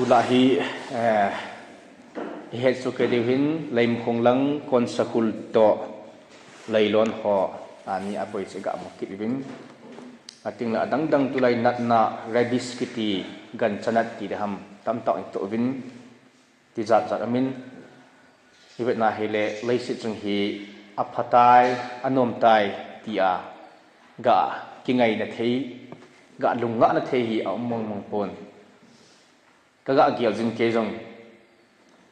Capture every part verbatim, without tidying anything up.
Tulai hi, eh, ihet soh kei diu hin, Leimakhong lang Konsakhul toh Leilon ho, ani aboi chu ga mu kit uvin. Ating le adang dang tulai natna rabies kiti gancha nat ti ding ham tamtah itoh uvin. Tijat jat amin. Ivet na hile leiset chung hi aphatai, anomtai tia ga kingaina thei, ga lungngahna thei hi aum mong mong pon. Ka ga gel jin kei jong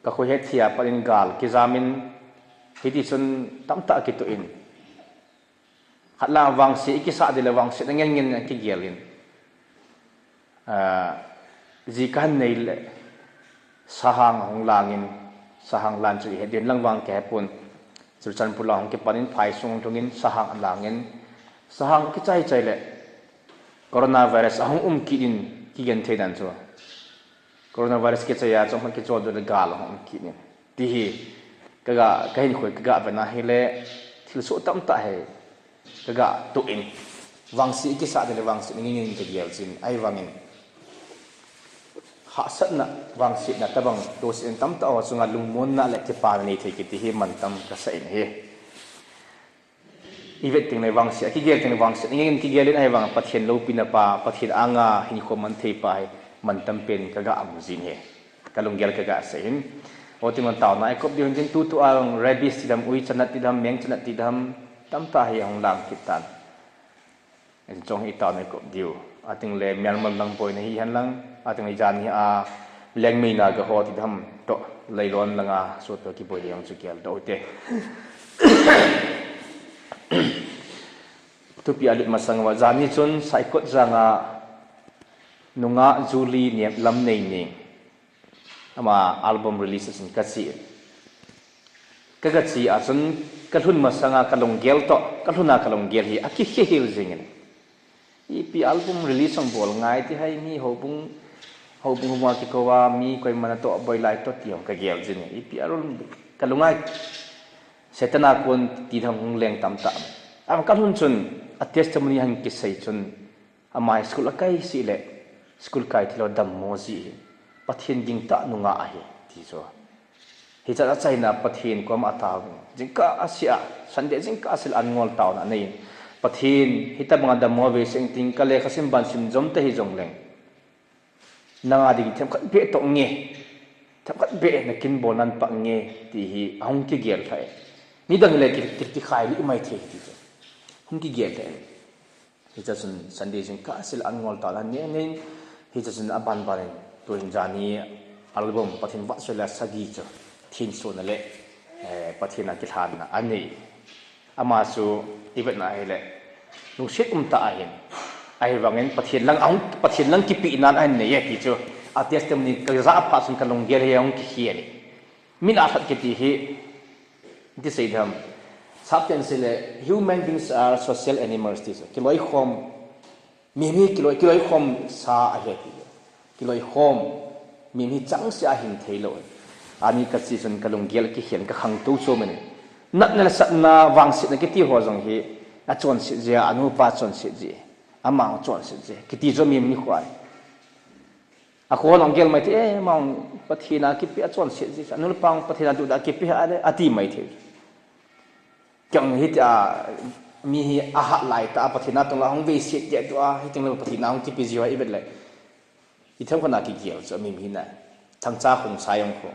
ka khoi het thia panin gal kijamin hiti chun tamtah kitoh in. Khat lang vangse ikisah ding le vangse ngen ngen kigel in. Ah, ji kahin nei le sahang ahung langin, sahang lan chu ihet diu lang vang kahe pon. Churachandpur lang hung kipan in phai sung lhungin sahang alangin, sahang kichai chai le coronavirus ahung um kit in kigen thei dan chu. Coronavirus kichai a chomkhat kichol diu le gal ahung um kit in. Ti hi, ka ga, ka hin khoi ka ga vet na hile, thilsoh tamtah hi ka ga toh in. Vangse ikisah ding le vangse ngen ngen kigel jin, ahivangin. Hahsatna, vangsetna tabang, tohsetna tamtah ho chunga lungmonna le kipana nei thei kiti hi mantam kasa in ahi. Ivet teng le vangse, akigel teng le vangse, ngen ngen kigel in ahivang Pathen loupina pa, Pathen anga hinkho man thei pa hi mantam pen ka ga mu jin ahi. Ka lunggel ka ga sei in. Aw, tun taona ikop diu hin tin tutu a rabies ti ding ham, uicha nat ti ding ham, mengcha nat ti ding ham, tamtah hi ahung lang kit tan. Chong hi taona ikop diu. Ating le Myanmar lang boina hihen lang, ating le jan hi a Liangmei Naga ho ti ding ham toh Leilon langa sopi kiboi hi ahung chu geldoh u hite. Thupi alut masang uva, jani chun Saikot janga nungah Julie Niam Lamneining ama album release ahin kache. Ka, kache a chun kalhun masanga kalunggel toh, kalhun a kalunggel hi akikhel jingin. Ipi album release hung bol ngai ti ham, mi houbung, houbung hung kikouva, mi koima natoh boi lai toh ti hung kagel jin. Ipi album kalung ngai. Satan a kon ti ding hung leng tamtah. Ama kalhun chun a testimony ahin kisei chun, ama hi school akai seh le, school kai tilou dammo ji hi Pathen gingtah nungah ahi, ti chu. Hiche a achaina Pathen koma ataovin. Jingkah asea, Sunday jingkah asea le an ngol taona anei. Pathen, hitabang a dammo vei seng ting, ka lekhasim bansim jom ta hijongleng, nanga ding themkhat beh toh nge, themkhat beh nakin bol nan pah nge, ti hi ahung kigel lha e. Midang le ki, ki, kikhai lih mai thei ti chu. Hung kigel lha e. Hiche chun Sunday jingkah asea le an ngol taona anei, anei. Hiche chun aban ban in, tuhin jani album Pathen vahchoi le sagi chu, thensona le, eh, Pathen a kilhanna anei. Ama chu ivet na hile, lungset um tah ahin. Ahivangin Pathen lang ahung, Pathen lang kipehna ahin nei e ti chu. A testimony kajah phat chun kalunggel hi ahung kikhel e. Min a lhat kiti hi, iti sei ding ham. Sapten seile, human beings are social animals ti chu. Kiloikhom, mihem hi kiloi, kiloikhom sa ahi ti. Kiloikhom, mihem hi changseh a hin theilou. Ani kache chun kalunggel kikhel, kakhangtou chom in. Natna le satna, vangsetna kiti ho jong hi, achonset jia, anupa chonset ji. Ama chonset ji. Kiti chu mihem nikho ahi. Akho nung gel mai thei, eh, ama Pathen a kipe achonset ji. Anu le apa Pathen a duda kipe ahi le, ati mai thei. Kei jong hitia, mi hi ahat lai tah a Pathen a tong le hung veiset tia tua, hiteng le Pathen a hung kipe ji ho ivet le. Ithemkhat a kigel chu mi hi na. Thangcha Khongsai jong khu.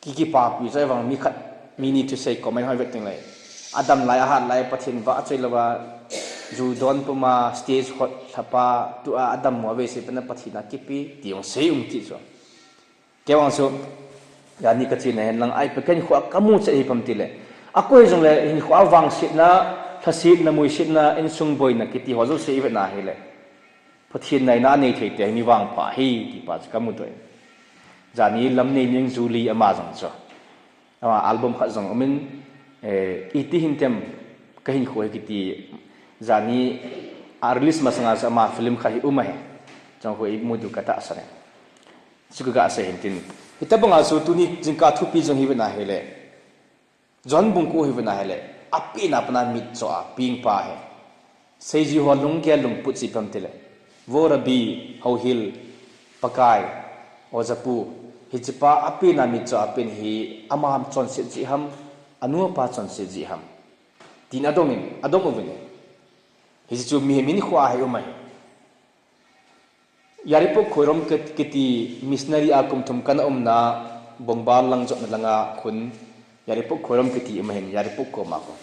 Ki, kipapi chu ahivang mi khat, mi ni thusei comment ho ivet teng le. Adam lai, ahat lai, Pathen vahchoi louva, ju don puma, stage khut lhapa, tua adammo veiset pen a Pathen a kipe, ti jong sei um ti chu. Kei vang chu, jani kachena hen lang, ipi kahinkho a kamu chet hi ham tile. Akoi hijongle, hinkho a vangsetna, lhasetna, muisetna, insung boina, kiti ho jouse ivet na hile. Pathen naina anei thei te hi mi vangpha ahi, ti pa chu kamu doh e. Jani Lamneining Julie ama jong chu. Ama album khat jong umin, eh, iti hintem kahinkho hi kiti jani a release masanga chu ama film khat hi um ahi. Chong khu imu diu katahsan e. Chu kaga sei hin tin. Hitabanga chu tuni jingkah thupi jong hi ve na hile. John bung ko hi ve na hile. Apehna pana mitcho a pengpa ahi. Seiji ho lunggel lungput chu ipi ham tile. Vo Rabbi, Houhil, Pakai, Ojapu, hichepa apen a mitcho apen hi ama chonset jeh ham, anu apa chonset jeh ham, tin adong in, adong uvin. Hiche chu mihem hinkho a hi um ahi. Yairipok Khoirom kiti missionary a kum thum kana umna, Bongbal lang jotna langa khun Yairipok Khoirom kiti um ahin, Yairipok koma ko.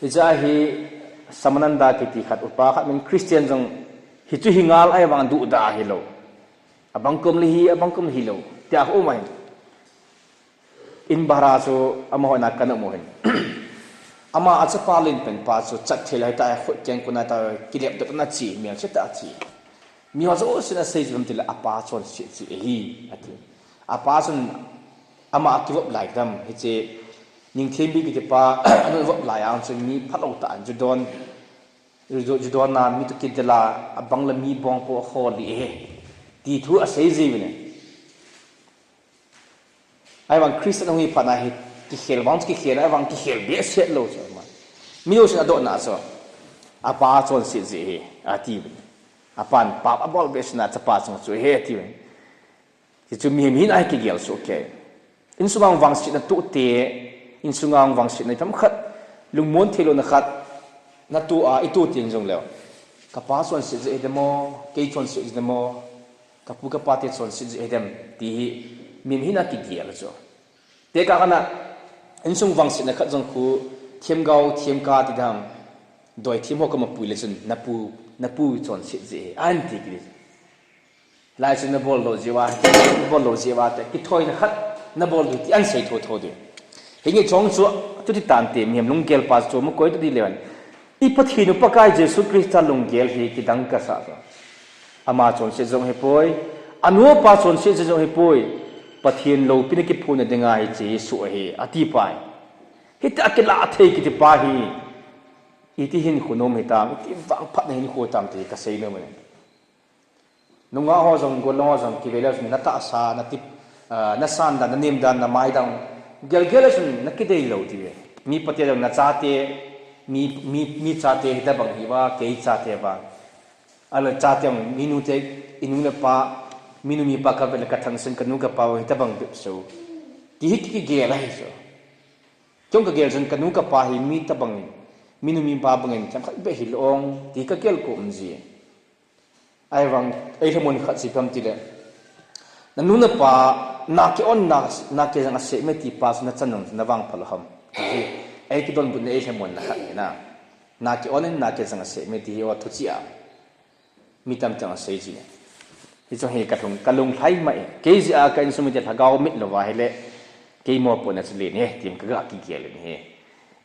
Hiche a hi Samananda kiti khat upa khat min Christian jong hichu hi ngal ahivang duhdah ahilou. Abang kom le hi, abang kom le hilou. Tia um ahin. In bhara chu amaho ina kana um u ahin. Ama achapa lenpen pa chu chat thei lai ta, khut keng kona ta, kilep dop na chi, mel che ta chi. Miho jousen asei chu ham tile apa chonset jeh ahi, ati. Apa chun ama akivop lai dam, hiche Ningthenbi kiti pa, anu vop lai a chun mi phalou tah in ju don, ju, ju don a mi toh kidel a, abang le mi bong po holi e. Ti thu asei ji uvin e. Ahivang Christian hung hi phat na hi kikhel vang chu kikhel, ahivang kikhel behseh lou chu ama. Mi jousen adohna chu apa chonset jeh ahi, ati uvin. Apan pap abol behseh na chapa chung chu ahi, ati uvin. Hichu mihem hina hi kigel soh kei. Insunga vangsetna toh te, insunga vangsetna themkhat, lungmon theilouna khat natoh a, itoh teng jongleu, kapa chonset jeh ahi dem o, kei chonset jeh ahi dem o, kapu kapa te chonset jeh ahi dem, ti hi mihem hina kigel chu. Tekah khat a, insung vangsetna khat jong khu, themgao, themka ti ding, doi them ho koma pui le chun, napu, napu chonset jeh ahi, anti kiti. Hilai chu nabol lou jeh uva, nabol lou jeh uva te, kithoina khat nabol diu ti ahin sei thotho diu. Hinge chong chu, chuti tante, mihem lunggel pa chu, mu koi tadi leu hen. I Pathen u Pakai Jesu Christa lunggel hi kidang kasa chu. Ama chonset jong ahipoi, anu apa chonset jong ahipoi, Pathen loupina kiphuna dinga hiche hi soh ahi, ati pai. Hitia kilah thei kiti pa hi, iti hinkho nom hitam, iti vangphatna hinkho hitam ti kasei nom e. Nungah ho jong, gollhang ho jong, kivei le chun natahsa, natip, ah, nasan dan, nanem dan, namai dan, gelgel le chun nakidei lou ti ve. Mi pate jong nachate, mi, mi, mi chate hitabang hiuva, kei chate uva. Ahile chate jong, minu te, inu le pa, minu mipa kavet le kathangsen, kanu kapa hitabang bep so. Ti hi kigel ahi so. Kei jong kagel chun kanu kapa hi mi tabang in, minu mipa bang in, themkhat beh hilou ong, ti kagel kom ji. Ahivang, eilhamon khat chu ipi ham tile, nanu napa, na ki-on, na, na kijang asem e ti pa chu nachan nung chu navangpha lou ham. Ti hi, eikidonbutna eilhamonna khat ahi na. Na ki-on in, na kijang asem e ti hi o thuchih a. Mi tamtah in asei ji e. Hichu hi kalung, kalung lhai mai. Kei jeh a ka insung mite lhagao mit louva ahile, kei mopohna chu len e, tin kaga kigel in ahi.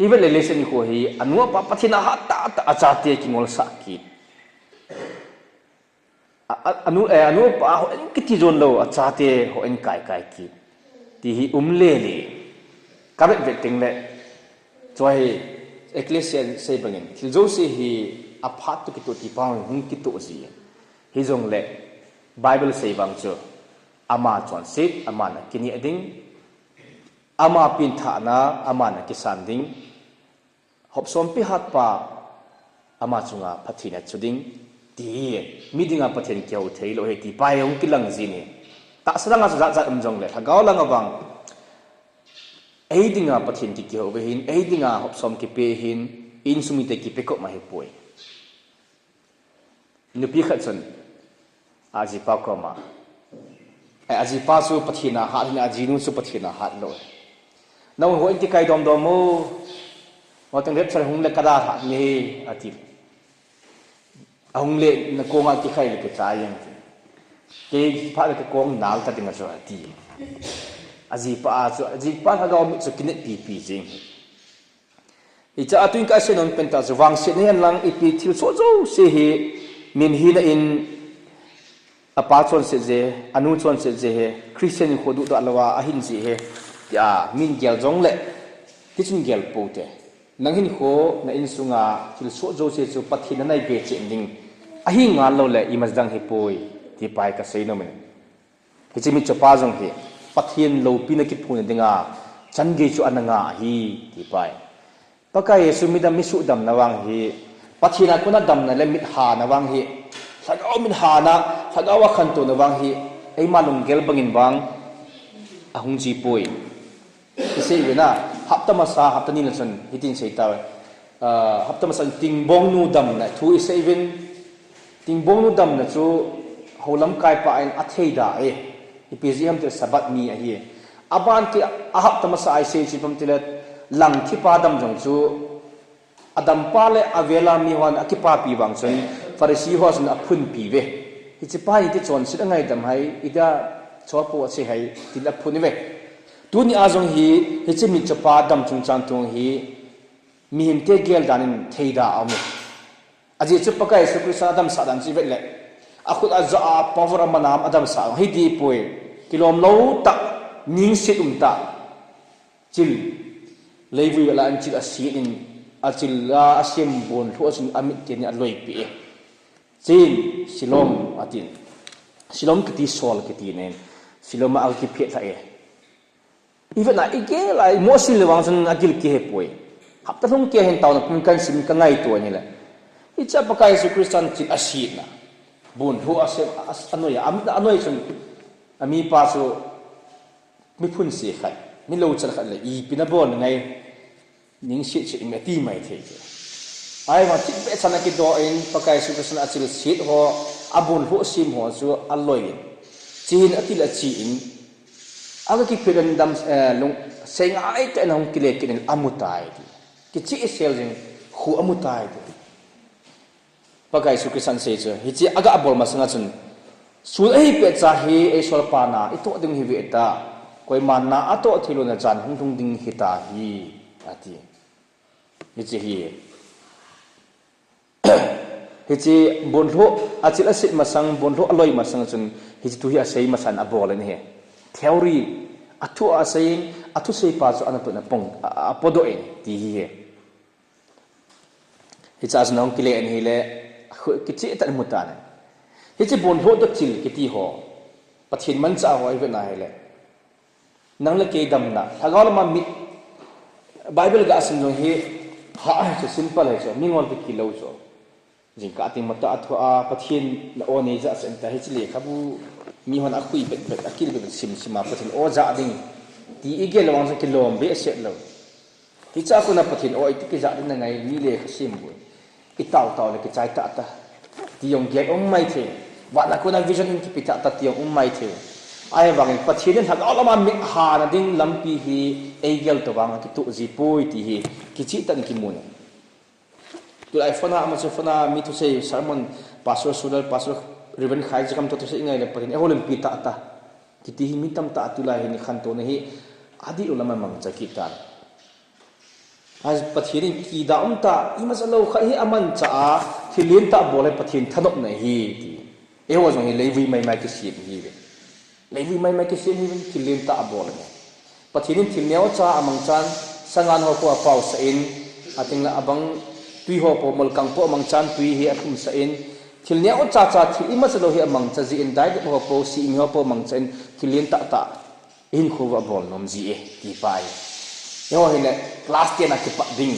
Ivet le lesson nikho hi, anu apa Pathen a hat tahtah a chate kingolsah kit. A, a, anu, eh, anu apa hoi in kiti jon lou, achate hoi in kaikai kit. Ti hi um lele. Kavet vet teng le. Chua hi, Ecclesia in sei bangin, thil jouse hi aphat toh kitoh ti pa hung kitoh ji. Hijongle, Bible sei bang chu, ama chonset, aman akineh ding, ama pengthahna, aman akisan ding, hopsompi hatpa, ama chunga Pathen achu ding, ti hi, mi dinga Pathen kihou thei lou ahi ti pa hi hung kilang ji e. Tahsa langa chu jat jat um jongle, lhagao langa vang, ei dinga Pathen kikihou ahin, ei dinga hopsom kipe ahin, insung mite kipe kop ma ahipoi. Nupi khat chun, ajipa koma, eh, ajipa chu Pathen a hat ahin, ajinu chu Pathen a hat lou. Nahon hoi in kikai domdom o, hoi teng rapture hung le kadalhah ding ahi, ati. Ahung le nakonga kikhai le kichai jeng ti. Kei phat le kakong nal ta ding ahi chu ati. Ajipa a chu, ajipa lhagao mit chu kineppi pi jeng. Hiche a tuin kasei nom pen tah chu vangsetna hen lang ipi thilsoh jouse hi mihem hina in apa chonset jeh, anu chonset jeh ahi, Christian hinkho duhdah louva ahin jeh ahi, tia min gel jongle, hichun gel pou te. Nang hinkho, na insunga thilsoh jouse chu Pathen nanaibe cheh ding ahi ngal loule, imacha dang ahipoi, ti pa hi kasei nom in. Hiche mitchopa jong hi, Pathen loupina kiphuna dinga, chan gei chu ana nga ahi, ti pa hi. Pakai Jesu midam, misuhdamna vang hi, Pathen a kona damna le mithana vang hi, lhagao mithana, lhagao a khantouna vang hi, eima lunggel bangin vang ahung jipoi. Isei vena, hapta masa, hapta ni le chun, hitin sei tauve. Ah, hapta masa tingbongnu damna thu isei vin, tingbongnu damna chu houlamkaipa in athei da e. Ipi jeh ham tile Sabbath ni ahi. Aban kit a hapta masa a isei chu ipi ham tile, lang thipa dam jong chu adampa le avela mihon akipapi vang chun Pharisee ho chun aphunpi uve. Hichepa hi ti chonset angaidam hai, ida chopo ache hai, tin aphun uve. Tuni a jong hi, hiche mitchopa dam chungchang thu hi, mihemte gel dan in theida aume. Ajeh chu Pakai Jesu Christa adamsah dan chu ivet le, akhut aja a power amana adamsah hi dipoi. Kilom lou tah, ningset um tah. Chil, leivui a la in chil aset in, achil a asem bonlhoh a chun amit teni aloipeh e. Chen, Siloam, atin. Siloam kiti Saul kiti nen. Siloam a akiphet lha e. Ivet na, igel a, imoh sil le vang chun agil kihepoi. Hapta lhung kei hin taona pum kahin sim kangaito ahile. Hiche a Pakai Jesu Christan chil asetna. Bonlhoh asem, a, a, anoi a, amit na anoi chun. Amipa chu miphun se khat, mi louchal khat le, ipi nabol ngai, ningset set in ati mai thei chu. Ahivang thipbeh chan akidoh in, Pakai Jesu Christan achil set ho, abonlhoh sem ho chu aloi in. Chen atil ache in, aga kiphet in dam, eh, lung, sei ngai tah in ahung kile kit in amu tai ti. Kicheh sel jing, khu amu tai ti. Pakai Jesu Christan sei chu, hiche aga bol masanga chun, sun ahi pet cha hi eisolpa na itoh ding hi ve ta, koima na atoh thei louna chan hung lhung ding hita hi, ati. Hiche hi, hiche bonlhoh, achil aset masang, bonlhoh aloi masang chun, hiche thu hi asei masan abol in ahi. Theory, athu asei in, athuseipa chu ana tun apong, a, a, apodoh in, ti hi ahi. Hiche a chun ahung kile in ahile, khu kicheh tah in amu tan. Hiche bonlhoh toh chil kiti ho, Pathen manchah ho ivet na ahile, nang le kei damna, lhagao lama mit, Bible ga sim jong hi, ha, hichu simple hichu, mingol toh kilou chu. Jingkah teng matah a thu a, Pathen na o nei jat sah in ta, hiche lekhabu, mihon akhui bet bet, akil bet bet sim sim a, Pathen o ja ding, ti igel le vang chu kilom behseh lou. Hiche a kona Pathen o iti kija ding nangai, mi lekha sim bu. Itao tao le kichai tah tah. Ti jong gel um mai thei. Vana kona vision in kipe tah tah ti jong um mai thei. Ahivangin Pathen in lhagao lama mit hana ding lampi hi eigel to vang akitoh ji poi ti hi kicheh tah in kimu in. Tulai phone a, amasapen phone a, mi thusei sermon, Pastor Sudal, Pastor Reverend Khai Jakam toh thusei ngai le Pathen in eiho lampi tah tah. Kiti hi mi tamtah tulai hi ni khantouna hi, adih lou lam a mangcha kit tan. Pathen in kida um tah, imacha lou khat hi amanchah a, thil lentah bol hi Pathen thanopna ahi, ti. Eiho jong hi leivui maimai kisem ihiuve. Leivui maimai kisem ihiuvin, thil lentah abol ahi. Pathen in thil neocha amangchan, sangan ho po apaosah in, atengle abang tui ho po, molkang po amangchan tui hi athumsah in, thil neocha cha thil imacha lou hi amangcha jin, daidip ho po, sihmi ho po amangcha in, thil lentah tah. Ihinkho uva bol nom ji e, ti pa ahi. Eiho hile class ten a kipat ding,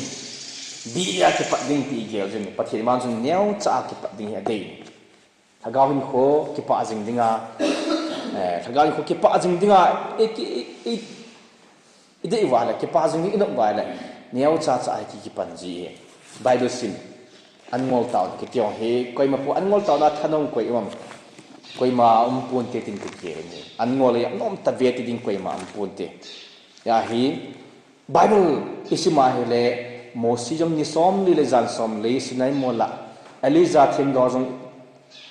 B A a kipat ding ti igel jin, Pathen vang chun neocha a kipat ding hi adei. Lhagao hinkho kipah jing dinga, eh, lhagao hinkho kipah jing dinga, i, i, i, i, idei uva le, kipah jing hi inop uva le, neocha cha hi ki, kipan ji e. Bible sim. An ngol taona kiti jong hi, koima po an ngol taona thanom koi um am. Koima um ponte tin kiti ni. An ngol a nom tave ti ding koima um ponte. Hia hi, Bible isim a hile, Mosi jong ni somli le jan somli, Sinai mol a. Elijah themgao jong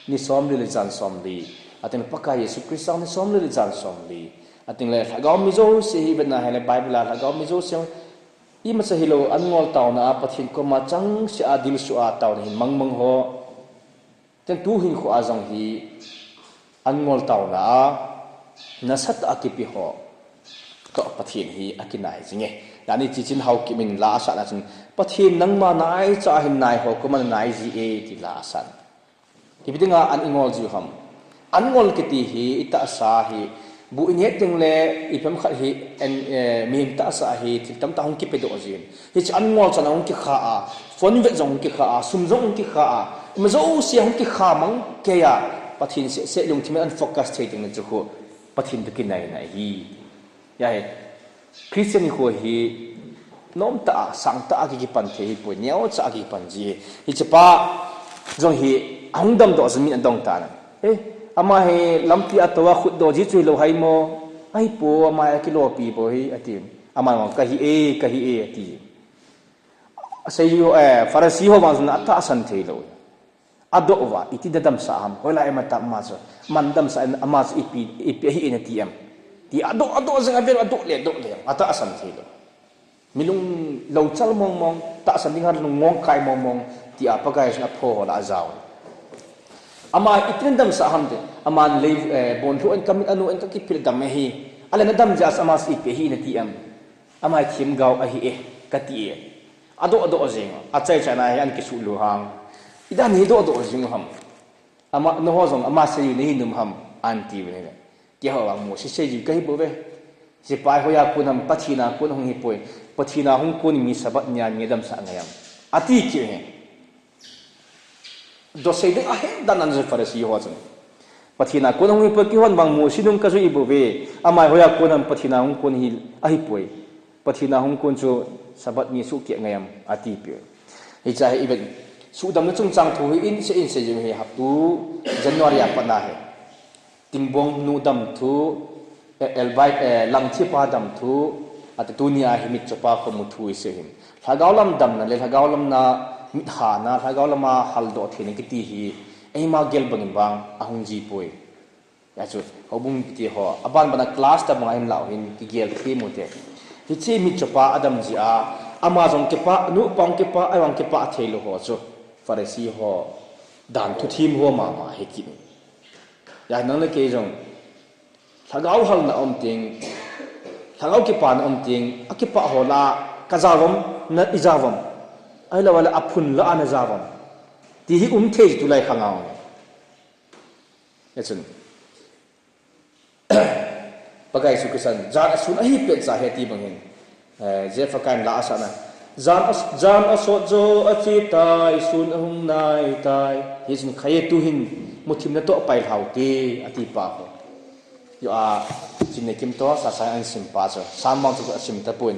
ni somli le jan somli. Atengle Pakai Jesu Christa ni somli le jan somli. Atengle lhagao mi jouse hi vetna hile, Bible a lhagao mi jouse Imacha hilou, an ngol taona a Pathen koma changseh a dilsu a taona hin mangmang ho. Ten tu hinkho a jong hi an ngol taona a nasatah a kipe ho toh Pathen hi akinai jing e. Dani chichin Haokip in la asatna chun, Pathen nangma naicha hin nai ho koma nanai ji e ti la asat. Ipi dinga an ingol jiu ham. An ngol kiti hi itahsa hi. Bu ineh tengle iphem khat hi en, eh, mihem tahsa hi thil tamtah hung kipedoh jin. Hiche an ngol chan a hung kikha a. Phone vet jong hung kikha a. Sum jong hung kikha a. Ima jouse hung kikha mang kei a. Pathen seh seh lungthim in focus thei ding na chu khu Pathen toh kinaina ahi. Ahi. Christian khu hi nomtah a, sangtah a ki, kipan thei hi poi, neocha a kipan ji. Hiche pa jong hi ahung damdoh jin min adong tan. Eh, ama hi lampi a atoh a khutdoh ji chu hilou ham? Ahipoi, ama hi akilopi bou hi, ati. Ama jong kahi e, kahi e, ati. Asei ho, eh, Pharisee ho vang jong atahsan thei lou. Adoh uva, iti nadamsah ham? Hoilai a ama chu, aman damsah in ama chu ipi, ipi ahi nati em? Ti adoh, adoh jing a, avel adoh le, doh le, atahsan thei lou. Mi lung louchal mong mong, tahsan ding a lung mong kai mong mong, tia Pakai chun aphoh ho lah a ajao. Ama iti nadamsah ham ti, aman lei, eh, bon lhu in kamin anu in kakipil dam ahi. Ahile nadam jeh a ama chu ipi ahi nati em? Ama hi themgao ahi e, kati e. Adoh, adoh jing, achai chai na hi ahin kisuh lou ham. Idan hi doh, doh jing ham. Ama, nangho jong ama seiyu nahin um ham, ahin ti uve. Keiho vang Mose seiyu kahi bouve. Sepai hoiya kon ham, Pathen a kon hung hipoi. Pathen a hung kon mi Sabbath nia mi damsah ngai ham, ati kit e. Dosei ding ahet dan an jui Pharisee ho chun. Pathen a kon hung hipoi, keihon vang Mose nung kajui bouve. Ama hoiya kon ham, Pathen a hung kon hi ahipoi. Pathen a hung kon chu Sabbath ni suhkeh ngai ham, ati peh. Hiche hi ivet suhdamna chungchang thu hi in sei in sei jing hi haptu January a pat na hi. Tingbong nu dam thu, eh, elbai, eh, langthip a dam thu, ati tunia hi mitchopa khu mu thu isei hin. Lhagao lam damna le lhagao lam a mithana, lhagao lam a haldoh theina kiti hi eima gel bangin vang ahung ji poi. Achu, houbung kiti ho, aban ban a class tabang a hin lah u hin kigel them u te. Hiche mitchopa adam jeh a, ama jong kipah, nupa jong kipah, ahivang kipah thei lou ho chu Pharisee ho dan thu them ho mama hi kit e. Ahi, nang le kei jong, lhagao halna um teng, lhagao kipana um teng, akipah ho lah a kajao vem, na ijao vem? Ahilou le aphun lah a najao vem? Ti hi um thei tulai khang a. Hichun Pakai Jesu Christan, jan asun ahi pet cha hi ati bang hin. Eh, Jeff Khaing la asah na. Jan as-, jan asot jo ache tai, sun ahung nai tai. Hichun khaye tuhin muthim natoh pai lhau te, ati pa ho. Yo a, chim ne kim toh, sa sa an sim pa chu. Sam bang chu asim tapon.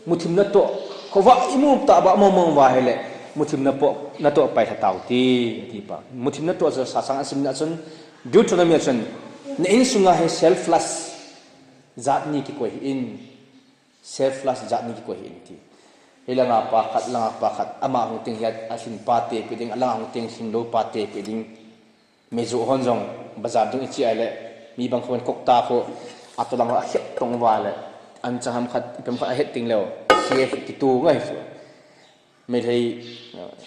Muthim natoh, khovah imu tah ba mong mong uva ahile, muthim natoh, natoh pai lha tau te, ati pa. Muthim natoh chu sasang asim na chun, Deuteronomy a chun, na insunga hi selfless jat ni kikoi hih in, selfless jat ni kikoi hih in ti. Hilanga pa khat, langa pa khat, ama hung teng hi a, alhin pa te pe ding, alanga hung teng lhin lou pa te pe ding. Meiju hon jong, bazar dung iche ahile, mi bang khon kok ta khu, atoh lang ahet tong uva le, anchang ham khat, ipem khat ahet ting leu, safe kitu ngai chu. Meilhei,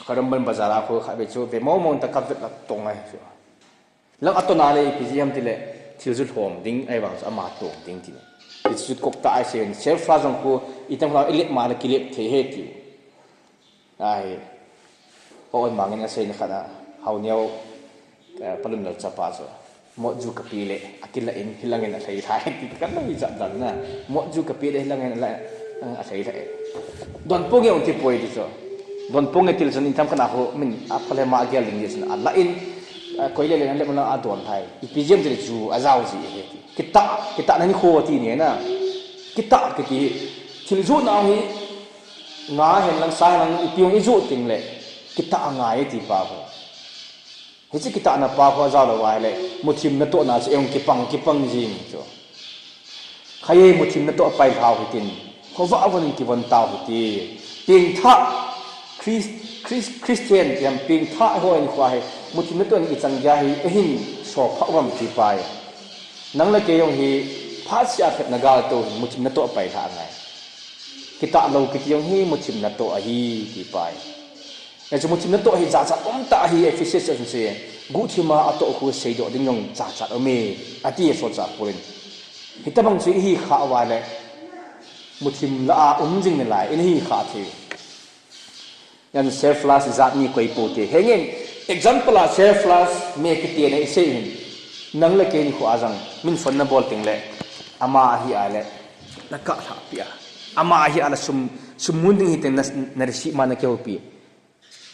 Karamban bazar a khu khat ve chu, ve mong mong ta kavet la tong ngai chu. Lang atoh na le, ipi jeh ham tile, thil ju lhom ding, ahivang chu ama tong ding ti. Ichu kok ta ahi se, self la jong khu, itam kha ilep ma le kilep thei he ti. Ahi, Hon Mang in aseina khat a, Haoneo, eh, Palunlal chapa chu. Motju kapeh le, akilah in, hilangin alhai lhai, ti kan lo hi jat dan na. Motju kapeh le, hilangin ala, eh, alhai lhai. Donpong e ong ti poi ti chu. Donpong e til chun in tham kana ho, min, apha le ma agel ding di chun. Alah in, eh, koi le le, le mana adon lhai. Ipi jeh ham tile chu, ajao ji e ti. Kitah, kitah na nikho ti ni na. Kitah kiti, thil joh na hi, nga hen lang, sa hen lang, ipi jong ijoh teng le, kitah angai ti pa ho. Hiche kitahna pa ho ajao lou ahile, muthim natohna chu eiho kipang, kipang jing chu. Khaye muthim natoh pai lhau hitin, khovah von in kivon tau hite. Pengthah, Chris-, Chris-, Christian ti ham pengthah ho in khu ahi, muthim natoh in ichan gei a hi, eihin so phah uvam ti pa e. Nang le kei jong hi, phat seh a phatna gal to hi, muthim natoh pai lha angai. Kitah lou kiti jong hi, muthim natoh ahi, ti pa e. Hichu muthim natoh hi jachat um tah ahi, Ephesus a chun asei, guhthim a atoh khu seidoh ding jong jachat um e, ati e solchah Paul in. Hitabang chu ihi khah uva le, muthim lah a um jing nalai, ihi khah thei. Hichu selfless jat ni koi pou te. Henge, example a selfless me kiti na isei hin. Nang le kei nikho a jong, min phone nabol teng le, ama ahi a le, nakah lhah peh a. Ama ahi a le sum, sum mun ding hiteng na, na receipt ma nakihoupi.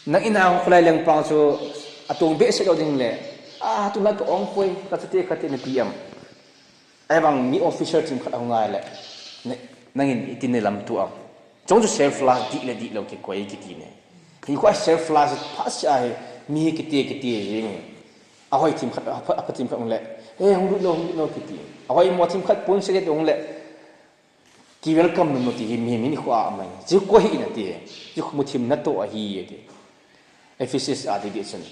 Nang in a kholai lengpang chu atong behseh lou ding le, A, tu la ka ong poi, ka chate ka te na P M. Ai bang mi officer themkhat ahung ngai le. Ne, nangin iti ne lam tu am. Chong chu self love dih le dih lo kikoi kiti ne. Hi kho self love pha sia hi mi hi kiti kiti jing. Ahoi themkhat, apha, apha themkhat hung le. Eh, hung lut lo, hung lut lo kiti. Ahoi mo themkhat pun se hung le. Ki welcome nom nom ti hi mihem hin kho a amai. Chu koi hi na ti. Chu muthim natoh ahi ti. Ephesus a ti di chun.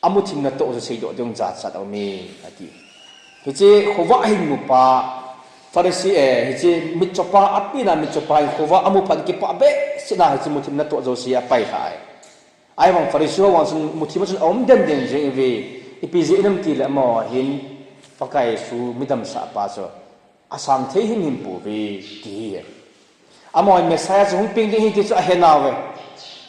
Amuthim natoh chu seidoh ding jat jat aum e, ati. Hiche khovah hin mupa, Pharisee, eh, hiche mitchopa, apina mitchopa hin khovah amu phat kipah behseh na hiche muthim natoh jouse apai lhai. Ahivang Pharisee ho vang chun muthim chun aum den den jeng uve, ipi jeh inem tile amaho hin Pakai Jesu midamsah pa chu asang thei himhim pouve, ti hi. Amaho hin Messiah chu hung peng ding ahi ti chu ahe nauve.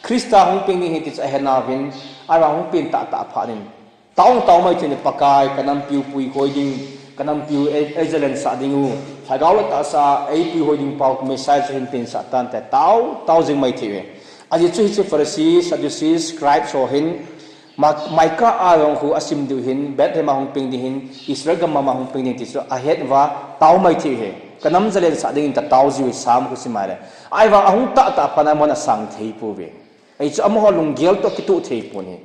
Christa hung peng ding ahi ti chu ahe nauvin, ahivang hung peng tahtah phat in, tao tao mai thei in, Pakai, ka nampiu puihoi ding, ka nampiu ei, ei jalensah ding u, lhagao le tahsa ei puihoi ding pau Messiah chu hin pensah tan te, tao tao jing mai thei uve. Ajeh chu hiche Pharisee, Sadducee, scribe ho hin, Ma-, Micah a jong khu asim diu hin, Bethlehem a hung peng ding hin, Israel gam a hung peng ding ti chu ahet uva, tao mai thei uve. Ka nam jalensah dingin ta tao jiu hi Sam khu sim a le. Ahivang ahung tahtah phat in amahon asang thei pouve. Ei chu amaho lunggel toh kitoh thei pon ahi.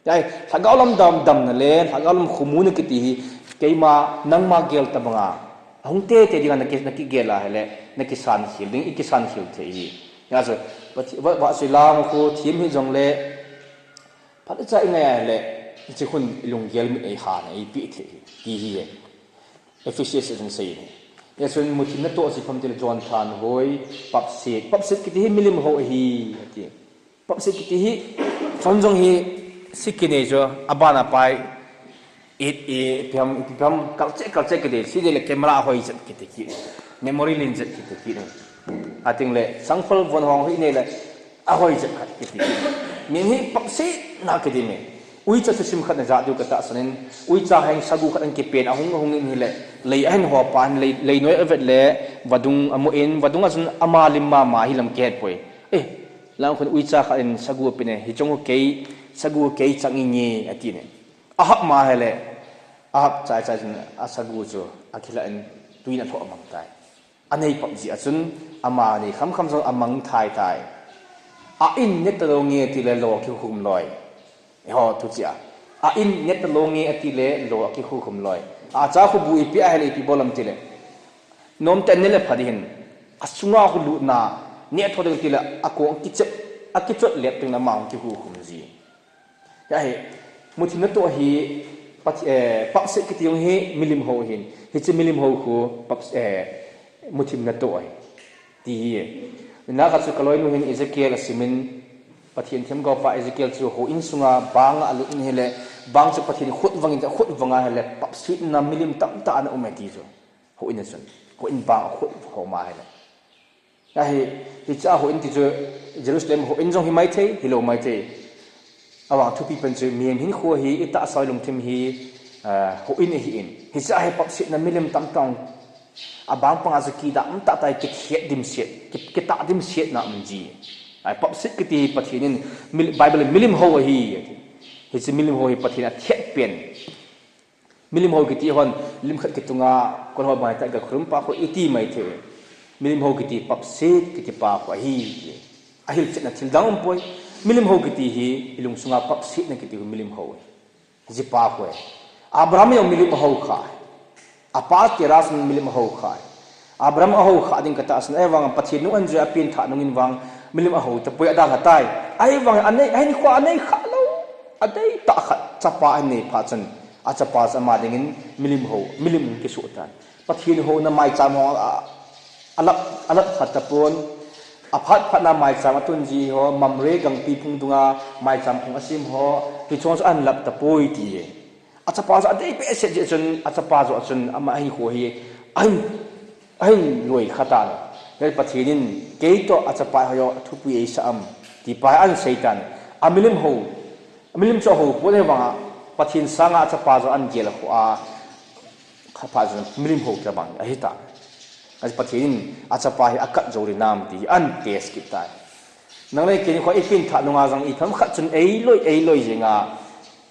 Ai, lhagao lam dam, damna le, lhagao lam khomuna kiti hi, keima, nangma gel tabanga. Ahung tete dinga naki, nakigel a hile, nakisan khel ding, ikisan khel thei hi. Hijeh chun, Pathi-, va, va sui lang khu, thim hi jong le, Phat icha ingai a le, hiche khun ilunggel mit eihana, eipeh thei hi, ti hi e. Ephesus a chun asei hi. Hijeh chun muthim natoh chu ipi ham tile John thanhoi, papset. Papset kiti hi milim hou ahi, ati. Papset kiti hi, chon jong hi, sik kinei chu, aban a pai, it, i, ipi ham, ipi ham, kalche, kalche kiti, si dei le camera hoi jep kiti kit. Memory len jep kiti kit. Ating le, sangphal von hong hoi nei le, ahoi jep khat kiti. Min hi papset na kiti me. Uicha thusim khat na ja diu katahsan in, uicha heng sagu khat in kipen ahung ahung in hile, lei ahin ho pa hin lei, lei noi avet le, vadung amu in, vadung a chun ama lim mama hi lam kihet poi. Eh, lang khun uicha khat in sagu apen e, hiche chu kei, sagu kei chang inge, ati ne. Ahap ma hile, ahap chai chai chun asagu chu, akhilah in, tui in alhoh mang tai. Anei pap jeh a chun, ama nei khamkham jong amang thai tai. A in neh talou nge tile lo kikhum loi. Eiho thuchia. A in neh talou nge atile lo kikhum loi. Acha khubu ipi ahile ipi bol am tile. Nomtah in neh le pha ding hin. Asunga khu lutna. Neh tho ding tile akong kichep, akichot lep ding le ama kikhum ji. Hiche hi, muthim natoh hi, Path-, eh, papset kiti jong hi milim hou ahin. Hiche milim hou khu, pap-, eh, muthim natoh ahi. Ti hi e. Nakhat chu kaloinu hin Ezekiel asimin, Pathen themgao pa Ezekiel chu houin sunga bang a alut in hile, bang chu Pathen khut vangin, khut vanga hile, papsetna milim tamtah ana um e ti chu. Houin a chun. Houin bang a khut hou ma hile. Ahi, hiche a houin ti chu Jerusalem houin jong hi maithei, hilou maithei. Avang thupi pen chu mihem hinkho hi, itahsa lungthim hi, ah, houin ahin. Hiche a hi papsetna milim tamtah. Abang panga chu kidam tahtah kithet dimset, ki, kitah dimsetna um ji. Ai papset kiti hi Pathen in mil-, Bible in milim hou ahi. Hiche milim hou hi Pathen in athet pen. Milim hou kiti hon, lim khat kitunga, kol hou bang tah ga khurum pa khu iti maithei. Milim hou kiti papset kiti pa khu ahi. Ahilchetna thil dang um poi. Milim hou kiti hi, ilung sunga papsetna kiti khu milim hou. Hiche pa khu. Abraham jong milim ahou kha. Apa Terah milim ahou kha. Abraham ahou kha ding katahsan, ahivang Pathen nung anjui a apen thah nungin vang milim ahou tapoi adalha tai. Ahivang anei, ahinkho anei kha lou. Adei tah khat chapa anei phat chun. Achapa chu ama dingin milim hou, milim kisu tan. Pathen houna maicham ho a, alap, alap khat tapon. Aphat phatna maicham atun ji ho, Mamre gangpi phung dunga maicham phung asim ho, hicheng chu ahin lap tapoi ti. Achapa chu adei behseh jeh chun, achapa joh chun, ama ahinkho hi, ahin, ahin loi kha tan. Pathen in, kei toh achapa hi athupui eisah am, ti pa ahin sei tan. Amilim hou, amilim chu ahou pon ahivanga, Pathen sanga achapa joh ahin gel a khu a, kha phat chun milim hou kibang ahi ta. Ahi Pathen in achapa hi akat jou ding nam ti ahin test kit tai. Nang le kei nikho ipen thah nunga jong ipi ham khat chun eiloi, eiloi jeng a,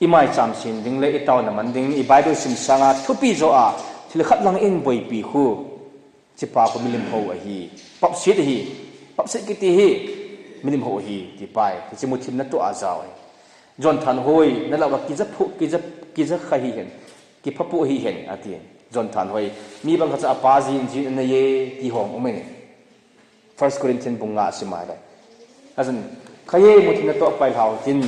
I maicham sin ding le i taona man ding, i Bible sim sanga thupi jo a thil khat lang in boipi khu, chipa khu milim ho ahi. Papsit ahi. Papsit kiti hi milim ho ahi, ti pai. Hichi muthim na to a jao ahi. John Thanhoi, na lau a kija phu, kija, kija kha hi hen. Kiphapu hi hen, ati. John Thanhoi, mi bang khat cha apa jin jin na ye, ti hong um e. First Corinthian bung nga a sim a le. Asan, khaye muthim na to pai hlau tin,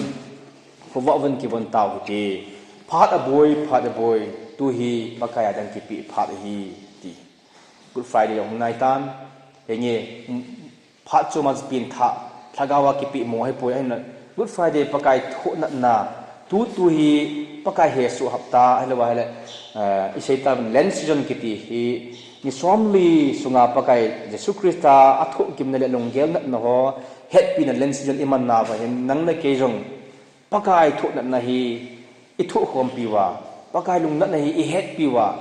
khovah vun kivon tau hite. Phat aboi, phat aboi, tu hi Pakai a dang kipe phat ahi, ti. Good Friday hung nai tan, henge, phat chu ma pin tha, lhagao a kipe mo hi poi ahin. Good Friday Pakai thohnatna, tutu hi Pakai hesoh hapta, ahilou ahile, eh, i sei ta Lent season kiti hi, ni somli sunga Pakai Jesu Christa a thohgimna le lunggel natna ho, hetpina Lent season i manna va hin, nang le kei jong, Pakai thohnatna hi i thohkhompi uva, Pakai lungnatna hi i hetpi uva,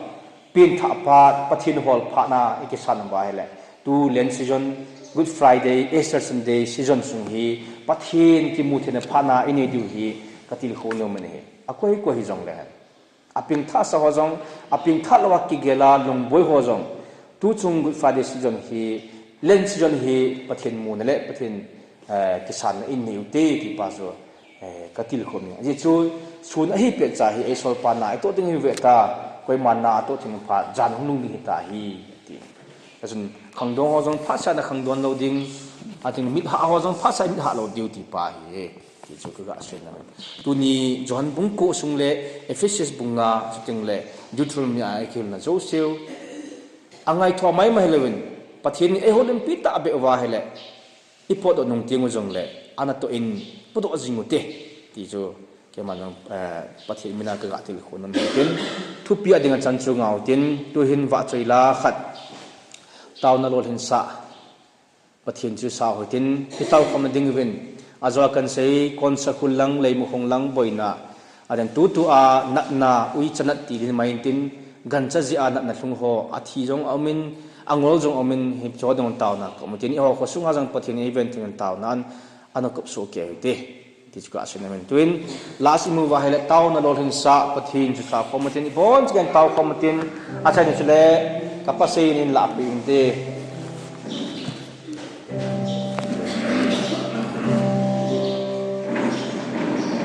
pengthah phat, Pathen hol phatna i kisan uva ahile, tu Lent season, Good Friday, Easter Sunday season sung hi, Pathen kimutheina phatna i nei diu hi, ka tilkhou nom e hi. Akoi koi hi jongle. A pengthahsa ho jong, a pengthah lou a kigel a lungboi ho jong, tuchung Good Friday season hi, Lent season hi, Pathen muna le Pathen, eh, kisanna i nei u te, ti pa chu, eh, ka tilkhou nom e. Ajeh chu, sun ahi pet cha hi, eisol pa na, i toh ding hi ve ta, koima na, a toh thing phat, jan hung lhung ding hi ta hi, ti. Achun, khangdong ho jong phatsah na khangdon lou ding, atin mithah ho jong phatsah mithah lou diu ti pa hi, ti chu ka ga sei na. Tuni John bung ko sung le Ephesians bung nga, chuteng le Deuteronomy a i kihilna jouseu. Angaitho mai mai louvin, Pathen in eiho limpi tah a abeh uva ahile, i potdoh nung teng u jongle, ana toh in potdoh jing u te, ti chu, Keiman jong, eh, Pathen mina ka ga tilkhou nom u tin, thupi a dinga chan chu ngau tin, tuhin vahchoi la khat, taona lolhinsah, Pathen chu sao hitin, i taokhomna ding uvin, ajo a kan sei, konsa khul lang, leimukhong lang, boina, aden tutu a natna, uicha nat ti din mai tin, gancha jeh a natna lhung ho, athi jong aumin, angol jong aumin, hicho ding taona ka um tin, eiho khosunga jong Pathen in eiven thei in taona an, ana kop soh kei u hite. Ti chu ka sei nom in tuin, last i mu uva ahile taona lolhinsah Pathen chu taokhom u tin, ibon cheh in taokhom u tin, achaina chule, ka pasal in lahpeh inte.